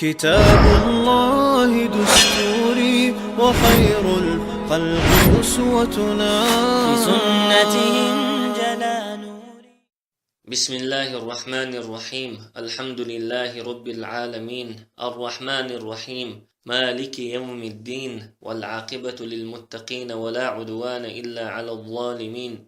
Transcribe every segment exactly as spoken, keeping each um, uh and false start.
كتاب الله دستوري وخير الخلق أسوتنا. بسنته انجلى نوري. بسم الله الرحمن الرحيم. الحمد لله رب العالمين. الرحمن الرحيم. مالك يوم الدين. والعاقبة للمتقين ولا عدوان إلا على الظالمين.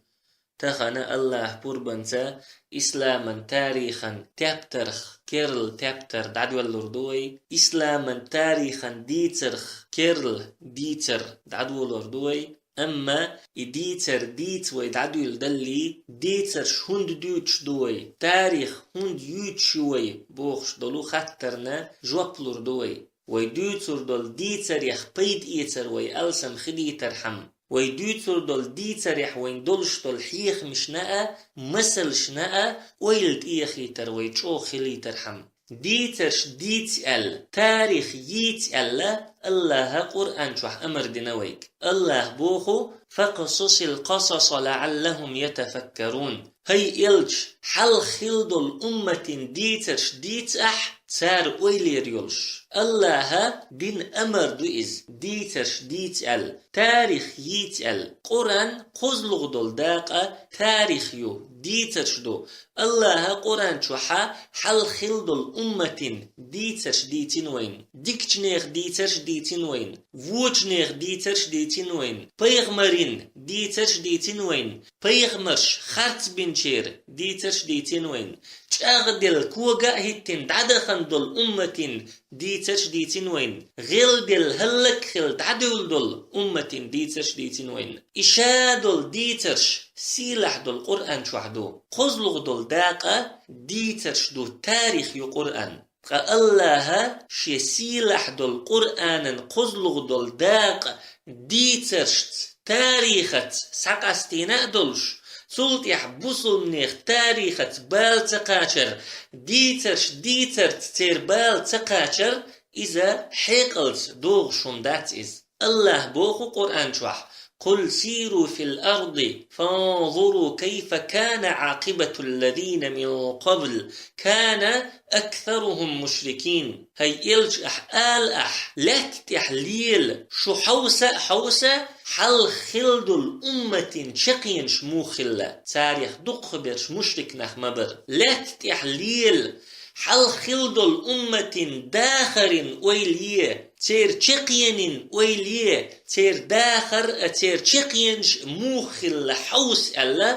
Тахан Аллахь пурбанца исламан тарихан тептарх керла тептар дӀадоаллур ду вай, исламан тарихан дийцарх керла дийцар дӀадоаллур ду вай. Амма и дийцар дийца вай дӀадоладале, дийцарш хӀунда дуьйцуш ду вай, тарих хӀунда юьйцуш ю вай бохуш долу хаттарна жоп лур ду вай. Вай дуьйцур долу дийцарех пайда эцар вай алсам хилийтархьама, вай дуьйцур долу дийцарех вайн долуш долу хьехамашна а, масалшна а ойла тӀехийтар вай чӀогӀа хилийтархьама. Дийцарш дийца аьлла, тарих йийца аьлла, Аллахьа Къуръан чохь амар дина вайга. Аллахь боху: «فاقصص القصص لعلهم يتفكرون». ХӀай элча, хьалха хилла долу умматийн дийцарш дийца ахь, цара ойла яр йолуш. Аллахьа дина амар ду иза, дийцарш дийца аьлла, тарих йийца аьлла. Къуръан кхозлагӀа долу дакъа тарих ю, дийцарш ду. Аллахьа Къуръан чохьа хьалха хилла долу умматийн дийцарш дийцина вайна, дикачу нехан дийцарш дийцина вайна, вочу нехан дийцарш дийцина вайна, пайхамарийн дийцарш дийцина вайна, пайхамарш харцбинчеран дийцарш дийцина вайна, чӀагӀделла кога а хӀиттина дӀадахана долу умматийн дийцарш дийцина вайна, гӀелделла хӀаллакьхилла дӀадевлла долу умматийн дийцарш дийцина вайна. И ша долу дийцарш сийлахь долу Къуръан чохь ду. КхозлагӀа долу дакъа дийцарш ду, тарих ю Къуръан. Ткъа Аллахьа шен сийлахь долу Къуръанан кхозлагӀа долу дакъа дийцаршца, тарихаца схьакъастийна а долуш, цул тӀаьхьа бусулбанех тарихаца бала ца кхачар, дийцарш дийцарца церан бала ца кхачар, иза хьекъалца догӀуш хӀума дац иза. Аллахь боху Къуръан чохь: «قل سيروا في الأرض فانظروا كيف كان عاقبة الذين من قبل كان أكثرهم مشركين». ХӀай элча, ахь ала ахь, лаьтта тӀехь лела, шу хьовса а хьовса, хьалха хилла долу умматийн чаккхенаш муха хилла, царех дукхахберш мушрик нах ма бара. Лаьтта тӀехь лела, хьалха хилла долу умматийн дахарийн ойла е, церан чаккхенийн ойла е, церан дахар а, церан чаккхенаш а муха хилла хьовса аьлла,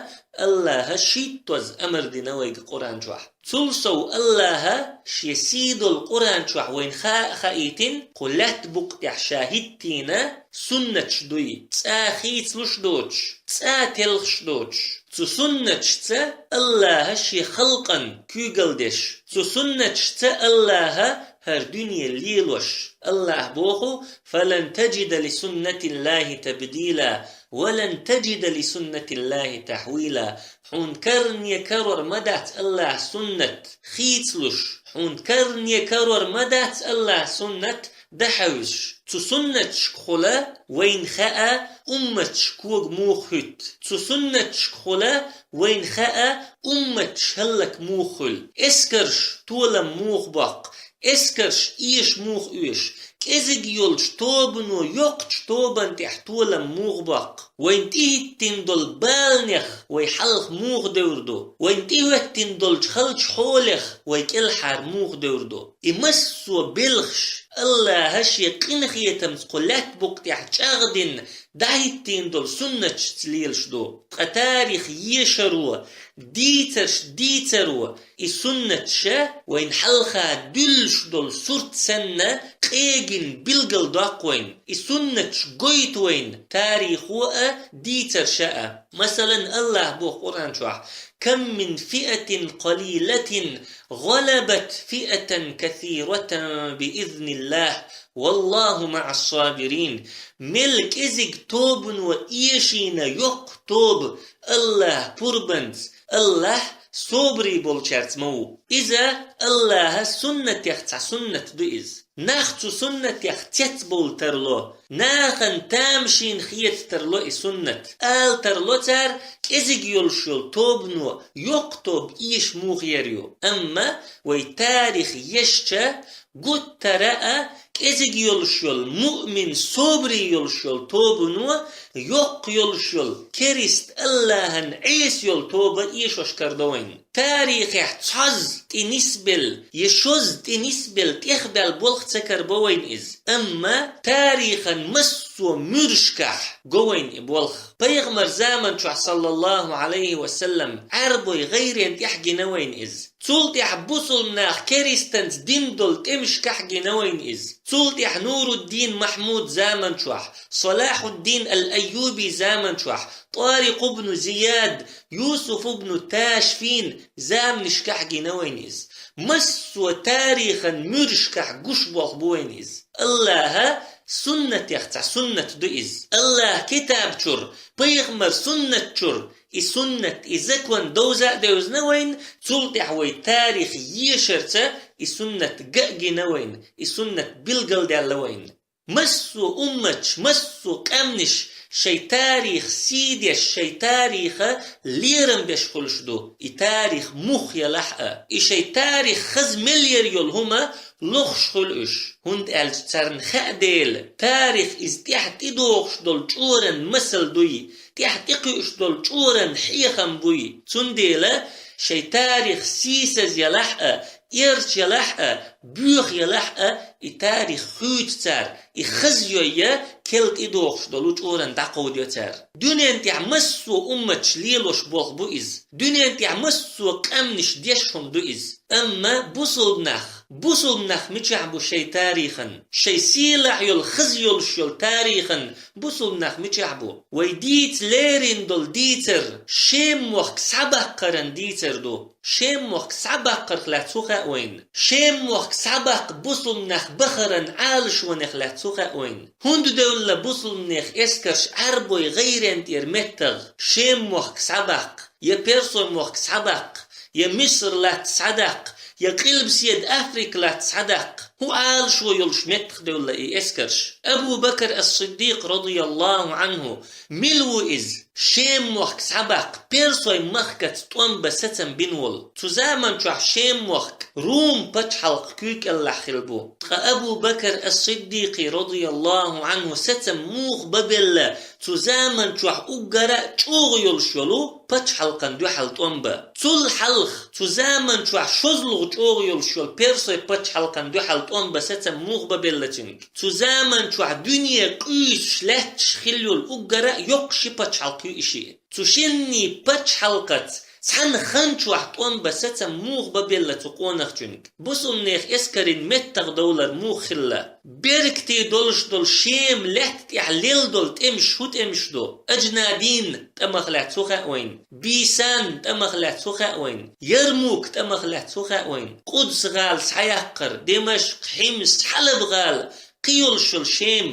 Аллахьа шийттаза амар дина вайга Къуръан чохь. Цул сов Аллахьа шен сий долу Къуръан чохь вайна хаа а хаийтина, кху лаьтта букъа тӀехь ша хӀиттийна суннаташ дуй, цӀа хийцалуш доцуш, цӀа телхаш доцуш. Цу суннаташца Аллахьа шен халкъан куьйгалла деш, цу суннаташца Аллахьа хӀара дуьне лелош. Аллахь боху: «فلن تجد لسنة الله تبديلا ولن تجد لسنة الله تحويلا». Хьуна карне карор ма дац Аллахьа суннат хийцалуш, хьуна карне карор ма дац Аллахьа суннат дӀахьаьвсаш. Цу суннаташкахула вайна хаьа умматаш кога муха хӀуьтту. Цу суннаташкахула вайна хаьа умматаш хӀаллак муха хуьлу. Эскарш толам муха боккху, эскарш эша муха оьшу, кӀезиг йолчу тобано йоккхачу тобанна тӀехь толам муха боккху. Вайна тӀехӀиттина долу баланех вай хьалха муха девр ду, вайна тӀехӀоьттина долчу халчу хьолех вай кӀелхьара муха девр ду. И массо а белхаш Аллахьа шен къинхетамца кху лаьтта букъа тӀехь чӀагӀдина, дӀахӀиттийна долу суннаташца лелаш ду. Ткъа тарих ешаро, дийцарш дийцаро, и суннаташ вайна хьалха дуьллуш долу сурт санна, къегина билгалдоккху вайна. И суннаташ гойту вайна тарихо а, дийцарша а. Масалан, Аллахь боху Къуръан чохь: «كم من فئة قليلة غلبت فئة كثيرة بإذن الله والله مع الصابرين». Мел кӀезиг тобано эшийна йоккха тоба Аллахь пурбанца, Аллахь собарий болчаьрца ма ву. Иза Аллахьа суннатех цхьа суннат ду иза. Нах цу суннатех цецбовла тарло, нахана тамашийна хета тарло и суннат. Ала тарло цара, кӀезиг йолуш йолу тобано йоккха тоба эша муха яр ю. Амма вай тарих ешча, Гуттара а кӀезиг йолуш йолу муъмин, собаре йолуш йолу тобано йоккха йолуш йолу керист, Аллахьан Ӏеса йолу тоба эшош карадо вайн. Тарихехь цхьазза тӀе нисбелла я шозза тӀе нисбелла тӀехбаьлла болх ца карабо вайн иза. Амма тарихана массо а муьрашкахь го вайн и болх. Пайхамар заман чохь, саллаллаху Ӏалайхи ва саллам, Ӏаьрбой гӀайрен тӀехь гина вайн иза. Цул тӀаьхьа бусулба нах керистанца дина долу тӀемашкахь гина вайн иза. Цул тӀаьхьа Нуруддин Махьмуд заман чохь, Салахьуддин ал-Айюби заман чохь, Тарикъ ибн Зияд, Юсуф ибн Ташфин заманашкахь гина вайн иза. Массо а тарихан муьрашкахь гуш болх бу вайн иза. Аллаха суннатех цхьа суннат ду иза. Аллаха китаб чур, пайхамар суннат чур, и суннат, и закон довза а девзина вайн, цул тӀаьхьа вай тарих ешарца и суннат га а гина вайн, и суннат билгалдаьлла вайн. Массо а умматаш, массо а къаьмнаш шайн тарих сий деш, шайн тариха лерам беш хуьлуш ду, и тарих муха елахь а. И шайн тарих хаза мел яр йолу хӀума лохуш хуьлу уьш, хӀунда аьлча царна хаьа дела, тарих иза тӀаьхьа тӀедогӀуш долу чӀоран масал дуй, тӀаьхьа тӀекхуьуш долу чӀоран хьехам буй. Цундела шайн тарих сийсаз елахь а, эрча елахь а, боьха елахь а, и тарих хуьйцу цара, и хаза йойя, кел тӀедогӀуш долу чӀоран дӀакховдайо цара. Дуьнен тӀехь массо а умматаш лелош болх бу иза. Дуьнен тӀехь массо а къаьмнаш деш хӀума ду иза. Амма бусулба нах, бусулба нах мичахь бу шайн тарихан? Шайн сийлахь йолу, хаза йолуш йолу тарихан бусулба нах мичахь бу? Вай дийца лерина долу дийцар Шем мохк схьабаккхаран дийцар ду. Шем мохк схьабаккхарх лаьцна хӀу хаьа вайна? Шем мохк схьабаккха бусулба нах бахаран Ӏалашонех лаьцна хӀу хаьа вайна? ХӀунда девлла бусулба нехан эскарш Ӏаьрбой гӀайрен тӀера меттах Шем мохк схьабаккха, я Персой мохк схьабаккха, я Миср латта схьадаккха, я Къилбаседа Африка латта схьадаккха? ХӀун Ӏалашо йолуш меттах девлла и эскарш? Абу Бакр ас-Сиддикъ, радияллаху Ӏанху, мила ву иза, Шем мохк схьабаккха, Персой махкаца тӀом бан сацам бина волу? Цу заман чохь Шем мохк Рум пачхьалкх куьйкӀеллахь хилла бу. Ткъа Абу Бакр ас-Сиддикъи, радияллаху Ӏанху, сацам муха бан белла, цу заман чохь уггара а чӀогӀа йолуш йолу пачхьалкхан дуьхьал тӀом бан? Цул хьалха, цу заман чохь шозлагӀа чӀогӀа йолуш йолу Персой пачхьалкхан дуьхьал тӀом бан сацам муха бан белла цуьнга? Цу заман чохь дуьне къуьйсуш лаьтташ хилла йолу уггара а йоккха ши пачхьалкх ю и шиъ. Цу шинний пачхьалкхаца цхьана хан чохь тӀом бан сацам муха бан белла цу къонахчуьнга? Бусулнех эскарин меттах довлар муха хилла? Беркате долуш долу Шем лаьтта тӀехь лелла долу тӀемаш хӀун тӀемаш ду? Аджнадин тӀамах лаьцна хӀу хаьа вайна? Бисан тӀамах лаьцна хӀу хаьа вайна? Ярмук тӀамах лаьцна хӀу хаьа вайна? Къудс-гӀала схьаяккхар, Димашкъ, Хьимс, Хьалаб-гӀала, кхин йолуш йолу Шем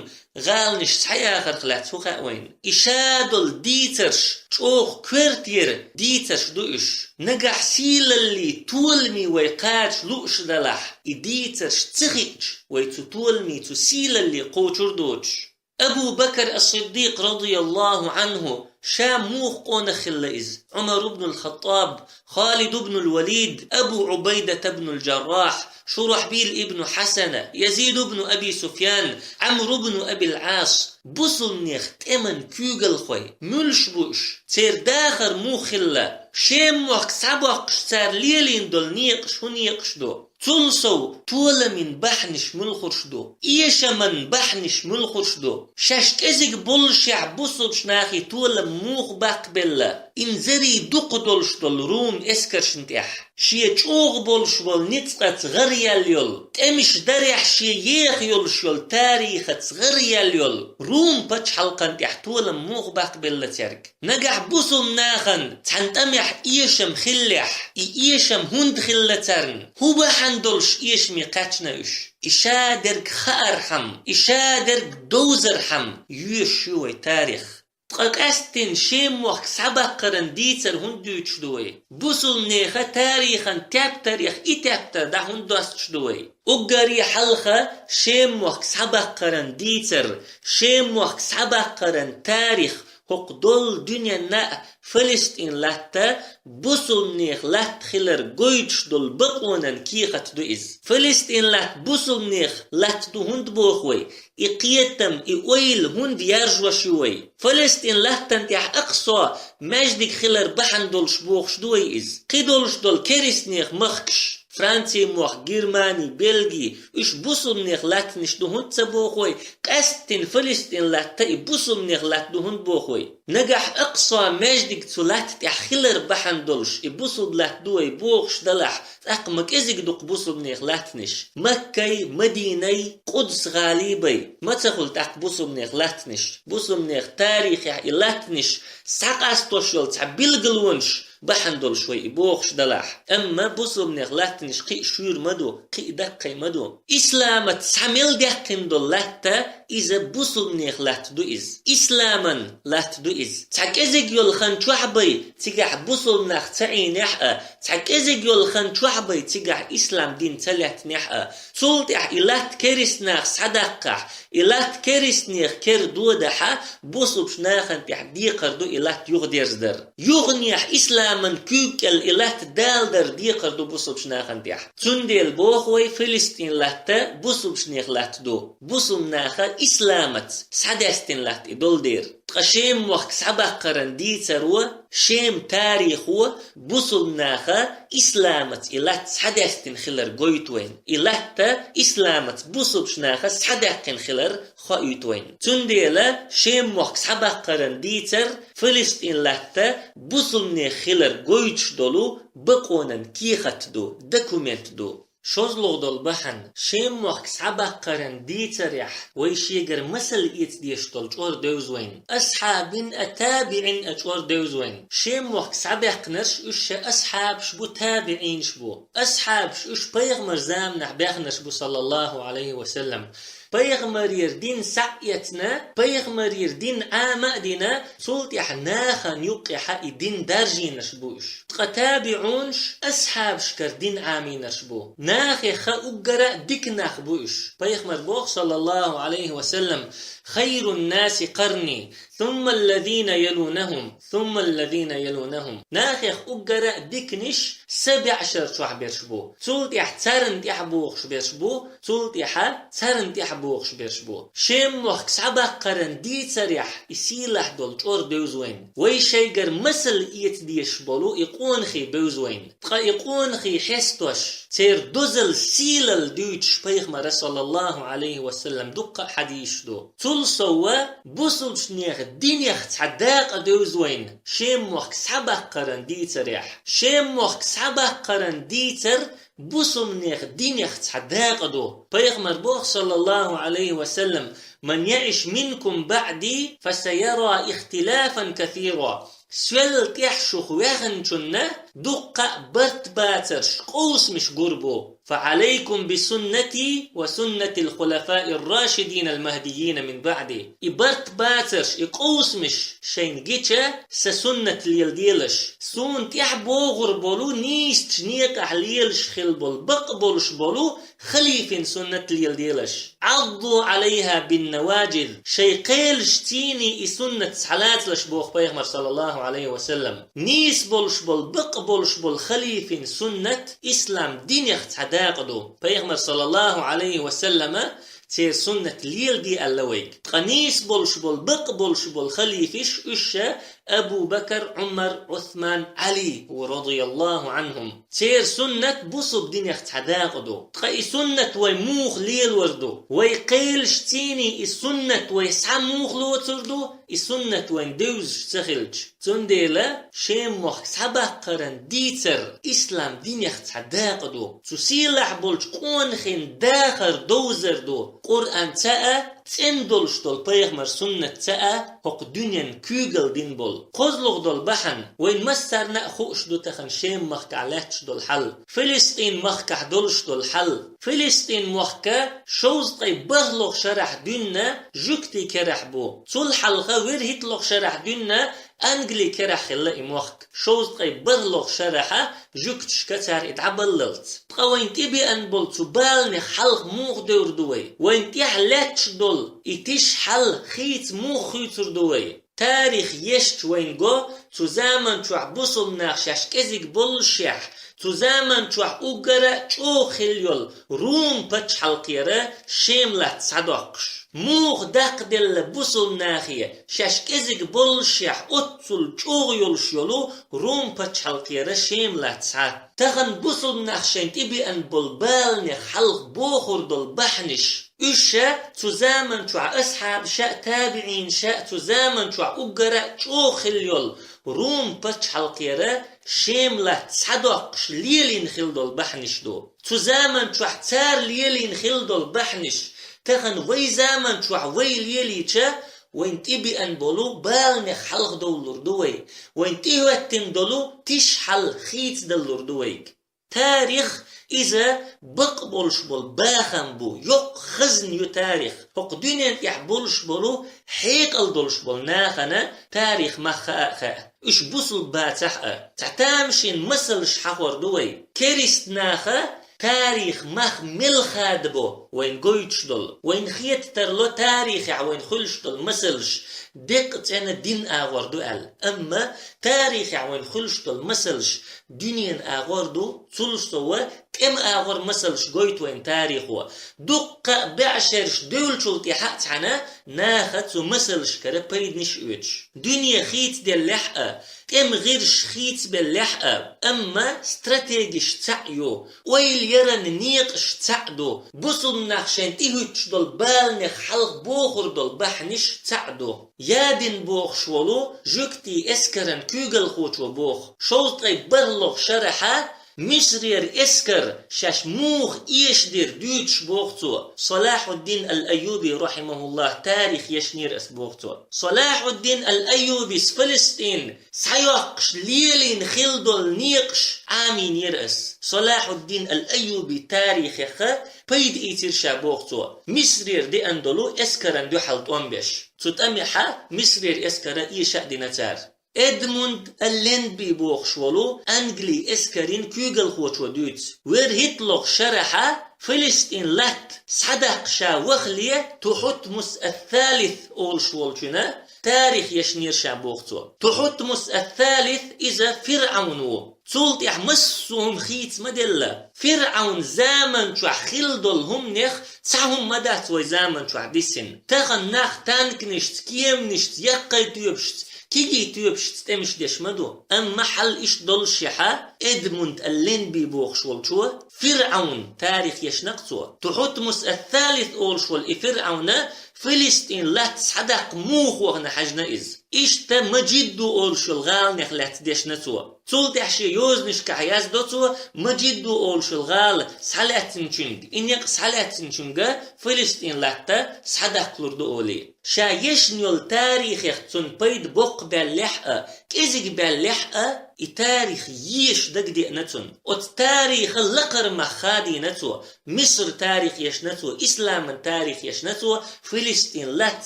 гӀаланаш схьаяхарх лаьцна хӀу хаьа вайна? И ша долу дийцарш чӀогӀа коьртера дийцарш ду уьш. Нагахь сийлаллий, толамий вай кхача лууш далахь, и дийцарш ца хиъча, вай цу толамий, цу сийлалле кхочур доцуш. Абу Бакр ас-Сиддикъ, радияллаху Ӏанху, ша муха къонах хилла иза? Ӏумар ибн ал-Хаттаб, Халид ибн ал-Валид, Абу Ӏубайдат ибн ал-Джаррахь, Шурахьбил ибн Хьасана, Язид ибн Аби Суфьян, Ӏамр ибн Абил Ӏас, бусулнех тӀеман куьйгалхой, муьлш бу уьш? Церан дахар муха хилла? Шем мохк схьабоккхуш цара лелийна долу некъаш хӀун некъаш ду? Цул сов, толамин бахьанаш муьлхарш ду? Эшаман бахьанаш муьлхарш ду? Шаьш кӀезиг боллушехь бусулбачу нахе толам муха баккхабелла? Инзаре дукха долуш долу Рум эскаршна тӀехь, шен чӀогӀа болуш болу ницкъаца гӀараяьлла йолу, тӀемаш дарехь шен еха йолуш йолу тарихаца гӀараяьлла йолу Рум пачхьалкхан тӀехь толам муха баккхабелла цаьрга? Нагахь бусулба нахана цхьана тӀамехь эшам хиллехь, и эшам хӀунда хилла царна? ХӀун бахьана долуш эшаме кхаьчна уьш? И шадерг хаархьама, и шадерг довзархьама йоьшуш ю вай тарих. Ткъа къаьсттина Шем мохк схьабаккхаран дийцар хӀунда дуьйцуш ду вай? Бусулнеха тарихан тептарех и тептар дӀа хӀунда достуш ду вай? Уггаре хьалха Шем мохк схьабаккхаран дийцар, Шем мохк схьабаккхаран тарих ХӀокху долу дуьненна а Фалестин латта бусулбанех латта хилар гойтуш долу бакъонан кехат ду иза. Фалестин латта бусулбанех латта ду хӀунда боху вай? И кхетам, и ойла хӀунда яржош ю вай? Фалестин латтан тӀехь Акъса маьждиг хилар бахьана долуш бохуш ду вай иза? Кхин долуш долу керистанех махкаш, Франци мохк, Германи, Бельги, уьш бусулбанех латтанаш ду хӀунда ца боху вай? Къаьсттина Фалестин латта и бусулбанех латта ду хӀунда боху вай? Нагахь Акъса маьждиг цу латта тӀехь хилар бахьана долуш и бусулба латта ду вай бохуш далахь, тӀаккха ма кӀезиг ду-кх бусулбанех латтанаш. Маккай, Мадинай, Къудс-гӀали бай, ма ца хуьлу тӀаккха бусулбанех латтанаш. Бусулбанех тарихехь и латтанаш схьакъастош йолу цхьа билгалонаш бахьана долуш вай и бохуш далахь. Амма бусулбанех латтанаш кхин а шуьйра ма ду, кхин а даккхий ма ду. Исламаца схьа мел даьккхина долу латта, иза бусулбанех латта ду иза. Исламан латта ду иза. Цхьа кӀезиг йолу хан чохь бай, цигахь бусулба нах ца Ӏийнехь а, цхьа кӀезиг йолу хан чохь бай, цигахь ислам дин ца лаьттинехь а, цул тӀаьхьа и латта керистанах схьадаккхахь, и латта керистанех кера додахьа, бусулбачу нахана тӀехь декхар ду и латта юхадерзадар. Юханехь исламан куьйга кӀел и латта даладар декхар ду бусулбачу нахана тӀехь. Цундела боху вай, Филистин латта бусулбачунех латта ду. Бусулба наха исламаца схьадаьстина латта и долу дера. Ткъа Шем мохк схьабаккхаран дийцаро, Шем тарихо бусулба наха исламаца и латта схьадаьстина хилар гойту вайна. И латта исламаца бусулбачу наха схьадаьккхина хилар хоуьйту вайна. Цундела Шем мохк схьабаккхаран дийцар Филистин латта бусулбанех хилар гойтуш долу бакъонан кехат ду, документ ду. ШозлагӀа долу бахьана, Шем мохк схьабаккхаран дийцарехь вай шегара масал эца дезаш долу чӀор девза вайна. Асхьабин а табиӀин а чӀор девза вайна. Шем мохк схьабаьккхинарш уьш ша асхьабаш бу, табиӀинаш бу. Асхьабаш уьш пайхамар заманахь баьхнарш бу, саллаллаху Ӏалайхи ва саллам. Пайхамарера дин схьа а эцна, пайхамарера дин Ӏама а дина, цул тӀаьхьа нахана юккъехьа и дин даржийнарш бу уьш. Ткъа табиӀунаш асхьабашкара дин Ӏамийнарш бу. Нахеха уггара а дика нах бу уьш. Пайхамар боху, саллаллаху Ӏалайхи ва саллам: «Хайрун наси къарни, сумма аллазина ялунахум, сумма аллазина ялунахум». Нахех уггара а диканиш са беӀшар чохь берш бу. Цул тӀаьхьа царна тӀаьхьа бохуш берш бу, цул тӀаьхьа царна тӀаьхьа бохуш берш бу. Шем мохк схьабаккхаран дийцарехь и сийлахь долу чӀор девза вайна. Вай шайгара масал эца дезаш болу и къонахий бевза вайна. Ткъа и къонахий хьестош, церан дозалла сийлалла дуьйцуш пайхамара, саллаллаху Ӏалайхи ва саллам, дуккха а хьадисаш ду. Цул сов, бусулбачунех динех цхьа дакъа девза вайна Шем мохк схьабаккхаран дийцарехь. Шем мохк схьабаккхаран дийцар бусулбанех динех цхьа дакъа ду. Пайхамар боху, саллаллаху Ӏалайхи ва саллам: «Ман яиш минкум баъди, фасаяра ихтилафан касира». Соьл тӀехь шух ваьхначунна дуккха а барт бацарш, къовсамаш гур бу. «Фа Ӏалайкум би суннати ва суннатил хулафаир рашидинал махдийина мин баъди». И барт бацарш, и къовсамаш шайна гича, сан суннат леладелаш. Суна тӀаьхьа богӀур болу, нийсачу некъахь лелаш хила болу, бакъ болуш болу халифин суннат леладелаш. «Ӏадду Ӏалайха бин наваджиз». Шайн кхелаш цӀийний и суннат схьалацалаш, боху пайхамар, саллаллаху Ӏалайхи ва саллам. Нийса болуш болу, бакъ болуш болу халифин суннат ислам динех цхьа дакъа ду. Пайхамар, саллаллаху Ӏалайхи ва саллама, церан суннат леладе аьлла вайга. Ткъа нийса болуш болу, бакъ болуш болу халифаш уьш ша Абу Бакар, Ӏумар, Ӏусман, Ӏали ву, радияллаху Ӏанхум. Церан суннат бусулба динех цхьа дакъа ду. Ткъа и суннат вай муха лелор ду? Вай кхелаш цӀийний и суннат вай схьа муха лоцур ду, и суннат вайн девзаш ца хилча? Цундела Шем мохк схьабаккхаран дийцар ислам динех цхьа дакъа ду. Цу сийлахь болчу къонахин дахар довзар ду. Къуръан цаӀ, цӀена долуш долу пайхамар суннат цаӀ хӀокху дуьнен куьйгалла дина болу. КхозлагӀа долу бахьана, вайн массарна а хууш ду тахана Шем махкахь лаьтташ долу хьал, Филистин махкахь долуш долу хьал. Филистин мохка шовзткъе бархӀлогӀа шарахь дуьнна жуьгтийн керахь бу. Цул хьалха вуьрхӀитталгӀа шарахь дуьнна Англин керахь хилла и мохк. Шовзткъе бархӀлогӀа шарахьа жуьгташка цара и дӀабаллалц. Ткъа вайн тӀебеана болу цу баланех хьалха муха девр ду вай? Вайн тӀехь лаьтташ долу и тиша хьал хийца муха хуьйцур ду вай? Тарих ешча вайна го, цу заман чохь бусулба нах шаьш кӀезиг боллушехь, цу заман чохь уггара а чӀогӀа хилла йолу Рум пачхьалкхера Шема латта схьадоккхуш. Муха даккхаделла бусулба нахе шаьш кӀезиг боллушехь оццул чӀогӀа йолуш йолу Рум пачхьалкхера Шема латта схьа? Тахана бусулба нах шайн тӀе беана болу баланех хьалха бохур долу бахьанаш. Уьш ша цу заман чохь асхьабаша а, табиӀинаша а цу заман чохь уггара а чӀогӀа хилла йолу Рум пачхьалкхера Шема латта схьадоккхуш лелийна хилла долу бахьанаш ду. Цу заман чохь цара лелийна хилла долу бахьанаш, тахана вай заман чохь вай лелийча, вайн тӀе беана болу баланех хьалха довлур ду вай. Вайн тӀе хӀоьттина долу тиша хьал хийцадаллур ду вайга. Тарих иза бакъ болуш болу бахам бу, йоккха хазна ю тарих. ХӀокху дуьнен тӀехь болуш болу хьекъал долуш болу нахана тарих мах хаа а хаьа. Уьш бусулба бацахь а. Цхьа тамашийна масалш хьахор ду вай. Керист наха тарих мах мел хадабо вайн гойтуш долу. Вайн хета тарло тарихехь вайн хуьлуш долу масалш деккъа цӀена дин агӀор ду аьлла. Амма тарихехь вайн хуьлуш долу масалш дуьненан агӀор ду, цул сов тӀеман агӀор масалш гойту вайн тарихо. Дуккха а бӀешераш девллачул тӀаьхьа а цхьаьна наха цу масалшкара пайданаш оьцуш. Дуьне хийцаделлехь а, тӀеман гӀирсаш хийцабеллехь а, амма стратегиш цхьаъ ю, ойла яран некъаш цхьаъ ду, бусулба нах шайн тӀе хӀуьттуш долу баланех хьалха бохур долу бахьанаш цхьаъ ду. Ядин бохуш волу жуьгтийн эскаран куьйгалхочо боху, шовзткъе бархӀлагӀа шарахьа Мисрера эскар шаьш муха эшадира дуьйцуш боху цо. Салахьуддин ал-Айюби, рахьимахуллахь, тарих ешнера ас боху цо. Салахьуддин ал-Айюбис Фалестин схьайоккхуш лелийна хилла долу некъаш Ӏамийнера ас. Салахьуддин ал-Айюби тарихеха пайда ийцира ша боху цо, Мисрера деана долу эскаран дуьхьал тӀом беш. Цу тӀамехьа Мисрера эскара эша а дина цара. Эдмунд Алленби бохуш волу Англи эскарин куьйгалхочо дуьйцу. ВерхӀитталгӀа шарахьа Филистин латта схьадаккха ша вахале Тухьутмус ас-Салис олуш волчуьнан тарих ешнера ша боху цо. Тухьутмус ас-Салис иза ФирӀавн ву. Цул тӀаьхьа массо а хӀума хийца ма делла. ФирӀавн заман чохь хилла долу хӀуманех цхьа хӀума ма дац вай заман чохь дисина. Тахана нах танкнашца, кеманашца, яккхай тоьпашца, кегий тоьпашца тӀемаш деш ма ду. Амма хьал иштта доллушехьа, Эдмунд Алленби бохуш волчо ФирӀавн тарих ешна-кх цо. Тухьутмус ас-Салис олуш волу и ФирӀавна Филистин латта схьадаккха муха вахана хьаьжна иза. Иштта Маджидду олуш йолу гӀаланех лаьцна дешна цо. Цул тӀаьхьа шен йозанашкахь яздо цо Маджидду олуш йолу гӀала схьалаьцначуьнга, и некъ схьалаьцначуьнга Филистин латта схьадаккхалур ду олий. Ша ешна йолу тарихех цунна пайда боккха баьллехь а, кӀезиг баьллехь а, и тарих еша дагадеана цунна. Оцу тарихан лакхара мах хадийна цо, Миср тарих ешна цо, исламан тарих ешна цо, Филистин латта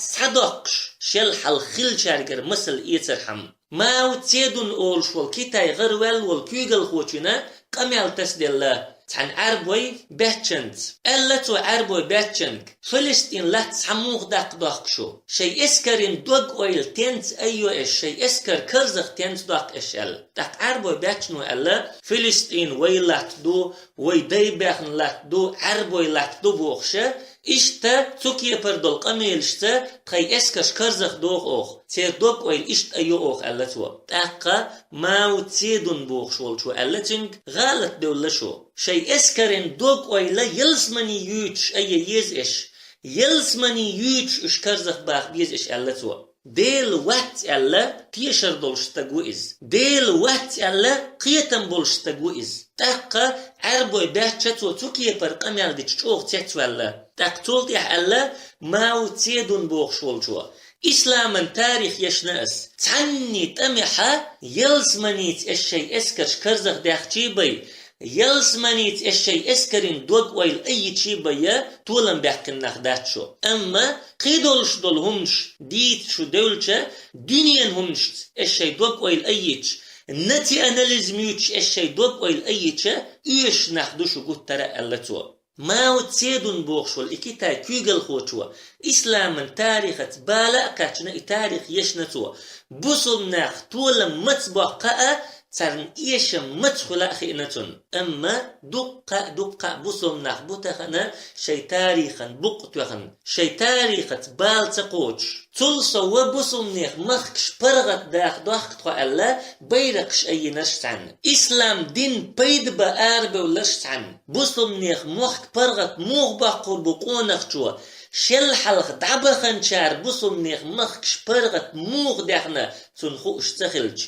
схьадоккхуш, шел хьалха хиллачаьргара масал эцархьама. Мао Цзедун олуш волу Китай гӀараваьлла волу куьйгалхочуьнан къамел тасаделла цхьана Ӏаьрбой баьччанца. Аьлла цо Ӏаьрбой баьччанга: «Филистин латта схьа муха даккха доккхуш шу? Шайн эскарин дог-ойла тенца аййо аш, шайн эскар карзах тенца доккху аш?» аьлла. ТӀаккха Ӏаьрбой баьччано аьлла: «Филистин вай латта ду, вай дай баьхна латта ду, Ӏаьрбой латта ду», бохуша, иштта цу кепара долу къамелашца тхайн эскарш карзах доху оха, церан дог-ойла иштта аййо оха, аьлла цо. ТӀаккха Мао Цзедун бохуш волчо аьлла цуьнга: «ГӀалат девлла шу. Шайн эскарин дог-ойла ялсамане юьйцуш айя еза аш. Ялсамане юьйцуш уьш карзах баха беза аш», аьлла цо. Дела вац аьлла, тешар долуш стаг ву иза. Дела вац аьлла, кхетам болуш стаг ву иза. ТӀаккха Ӏаьрбой баьчча цо цу кепара къамел дича чӀогӀа цецваьлла. ТӀаккха цул тӀаьхьа аьлла Мао Цзедун бохуш волчо: «Исламан тарих ешна ас. Цхьанний тӀамехьа ялсаманица аш шайн эскарш карзах даьхчий бай, ялсаманица аш шайн эскарин дог-ойла аййичий бай я, толам баьккхина нах дац шу. Амма кхидолуш долу хӀуманаш дийца шу девлча, дуьненан хӀуманашца аш шайн дог-ойла аййича, национализм юьйцуш аш шайн дог-ойла аййича, оьшуш нах ду шу гуттара», аьлла цо. Мао Цзедун бохуш волу и Китай куьйгалхочо, исламан тарихаца бала а кхаьчна, и тарих ешна цо. Бусулнах толам маца боккха а, царна эшам маца хуьла а хиъна цунна. Амма дуккха а, дуккха а бусулнах бу тахана шайн тарихана букъ тоьхна, шайн тарихаца бала ца кхочуш. Цул сов бусулнех махкаш паргӀат даха дохка тхо аьлла, байракхаш айинарш цхьаьна. Ислам дин пайда бан арабевлларш цхьаьна. Бусулнех мохк паргӀат муха боккхур бу къонахчо, шел хьалха дӀабаханчара бусулнех махкаш паргӀат муха дехна цунна хууш ца хилча.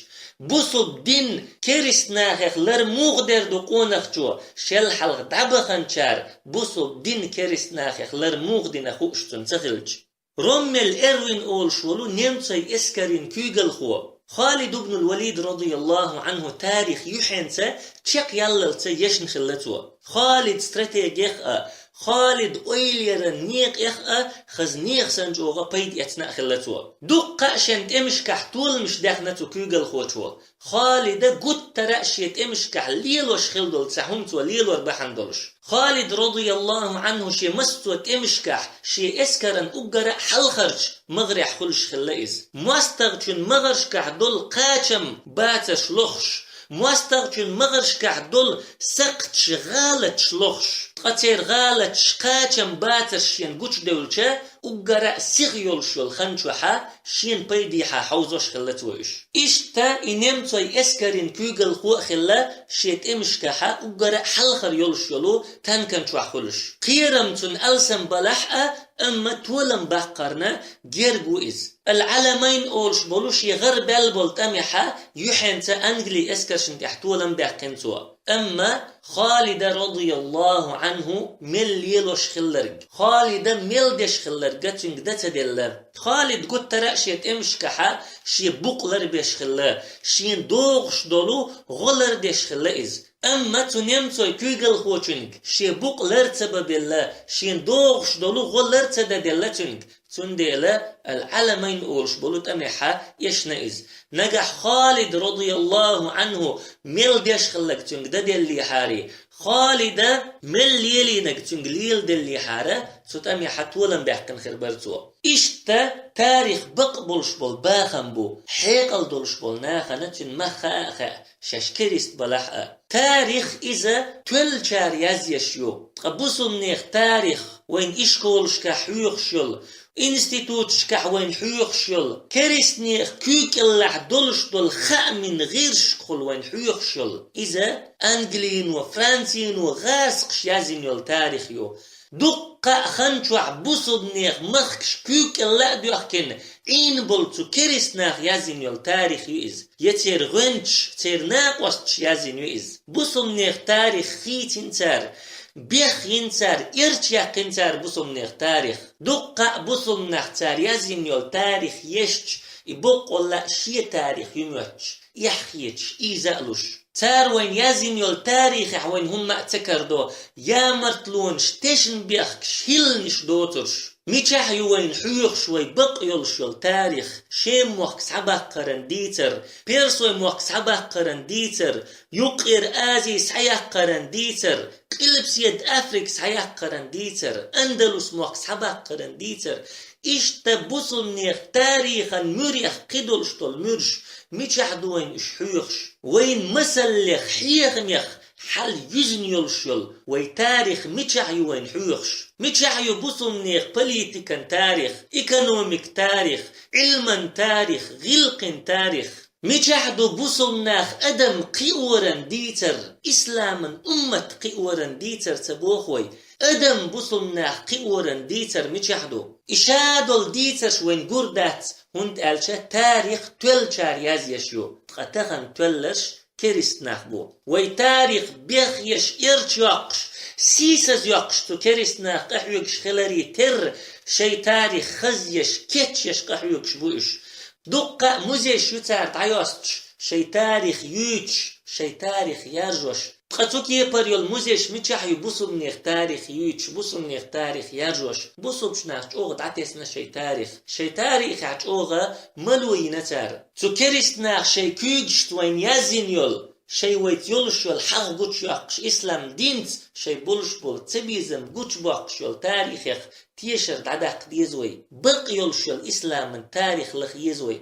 Бусул дин керист нахех лар муха дер ду къонахчо, шел хьалха дӀабаханчара бусул дин керист нахех лар муха дина хууш цунна ца хилча. Роммель Эрвин олуш волу немцойн эскарийн куьйгалхо, Халид ибн аль-Валид радияллаху анху тарих юьхьенца чекхъяллалца ешна хилла цо. Халид стратегех а, Халид ойлеран некъех а хаза нехан санна чӀогӀа пайда эцна а хилла цо. Дуккха а шен тӀемашкахь толамаш дехна цу куьйгалхочо. Халида гуттара а шен тӀемашкахь лелош хила долу цхьа хӀума цо лелор бахьана долуш. Халид радияллаху анху шен массо а тӀемашкахь шен эскаран уггара а хьалхарчу магӀарехь хуьлуш хилла иза. МостагӀчун магӀаршкахь долу кхачам бацарш лохуш, мостагӀчун магӀаршкахь долу сакхташ, гӀалаташ лохуш, ткъа церан гӀалаташ, кхачам бацарш шена гучудевлча, уггара а сиха йолуш йолу хан чохьа шена пайдехьа хьовзош хилла цо уьш. Иштта и немцойн эскарийн куьйгалхо а хилла шен тӀемашкахьа уггара а хьалхара йолуш йолу танкан чохь хуьлуш. Кхерам цунна алсам балахь а, амма толам баккхарна герга ву иза. Аль-Ӏаламайн олуш болу шен гӀарабаьлла болу тӀамехьа юьхьенца Англин эскаршна тӀехь толам баьккхина цо. Амма Халида радияллаху анху мел лелош хилларг, Халида мел деш хилларг цуьнга дан ца делла. Халид гуттара а шен тӀемашкахьа шен букъ ларбеш хилла, шена догӀуш долу гӀо лардеш хилла иза. Амма цу немцойн куьйгалхочуьнга шен букъ лар ца бан белла, шена догӀуш долу гӀо лар ца дан делла цуьнга. Цундела Аль-Ӏаламайн олуш болу тӀамехьа эшна иза. Нагахь Халид радияллаху анху мел деш хилларг цуьнга дан деллехьара, Халида мел лелийнарг цуьнга леладеллехьара, цу тӀамехьа толам баьккхина хир бара цо. Иштта тарих бакъ болуш болу бахам бу, хьекъал долуш болу нахана цуьнан мах хаа а хаьа, шаьш керист балахь а. Тарих иза тоьллачара язъеш ю, ткъа бусулнех тарих вайн ишколашкахь хьоьхуш йолу, институташкахь вайн хьоьхуш йолу, керист нехан куьйга кӀеллахь долуш долу хаамийн гӀирсашкахула вайн хьоьхуш йолу, иза Англино, Францино гӀазкхаша язйина йолу тарих ю. Дуккха а хан чохь бусулнех махкаш куьйга кӀелла а доьхкина, Ӏийна болу цу керист наха язйина йолу тарих ю иза. Я церан гӀоьнчаш, церан накъосташ язйина ю иза. Бусулнех тарих хийцина цара, бехйина цара, эрча яьккхина цара бусулнех тарих. Дуккха а бусулнах цара язйина йолу тарих ешча, и боккъалла а шен тарих ю моьттуш, эхь хеташ, ийза а луш. Цара вайн язйина йолу тарихехь вайн хӀумма а ца карадо, ямартлонаш, тешнабехкаш, хӀилланаш доцурш. Мичахь ю вайна хьоьхуш вай бакъ йолуш йолу тарих? Шем мохк схьабаккхаран дийцар, Персой мохк схьабаккхаран дийцар, Юккъера Ази схьаяккхаран дийцар, Къилбаседа Африка схьаяккхаран дийцар, Андалус мохк схьабаккхаран дийцар. Иштта бусулнех тарихан муьрех кхидолуш долу муьрш, мичахь ду вайна уьш хьоьхуш? Вайн масаллех, хьехамех хьал юьзна йолуш йолу вай тарих мичахь ю вайна хьоьхуш? Мичахь ю бусулнех политикан тарих, экономик тарих, Ӏилман тарих, гӀиллакхийн тарих? Мичахь ду бусулнах адам кхиоран дийцар, исламан уммат кхиоран дийцар ца боху вай? Адам бусулнах кхиоран дийцар мичахь ду? И ша долу дийцарш вайн гур дац, хӀунда аьлча тарих тоьллачара язъеш ю, ткъа тахана тоьлларш керист нах бу. Вай тарих бехъеш, эрча йоккхуш, сийсаз йоккхуш цу керист наха къахьоьгуш хиларе терра, шайн тарих хазъеш, кечъеш къахьоьгуш бу уьш. Дуккха а музейш ю цара дӀайостуш, шайн тарих юьйцуш, шайн тарих яржош. Ткъа цу кепара йолу музейш мичахь ю бусулнех тарих юьйцуш, бусулнех тарих яржош? Бусулбчу наха чӀогӀа дӀатесна шайн тарих. Шайн тарихехь чӀогӀа мало йина цара. Цу керист наха шайн куьйгашца вайна язйина йолу, Шай вайца йолуш йолу хьагӀ гучуйоккхуш ислам динца шай болуш болу цабезам гучубоккхуш йолу тарихех тешар дӀадаккха деза вай. Бакъ йолуш йолу исламан тарих лаха еза вай.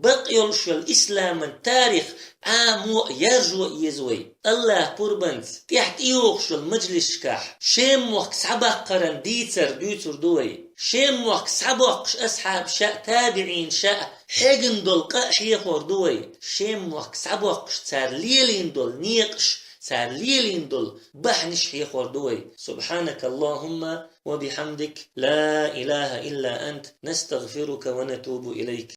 Бакъ йолуш йолу исламан тарих Ӏамо а, яржо а еза вай. Аллахь пурбанца тӀехь тӀейогӀуш йолу мажлисашкахь, Шем мохк схьабаккхаран дийцар дуьйцур ду вай. Шем мохк схьабоккхуш асхьабаша а, табиӀинаша а хьегна долу къа а хьехор ду вай. Шем мохк схьабоккхуш цара лелийна долу некъаш, цара лелийна долу бахьанаш хьехор ду вай. سبحانك اللهم وبحمدك، لا إله إلا أنت، نستغفرك ونتوب إليك.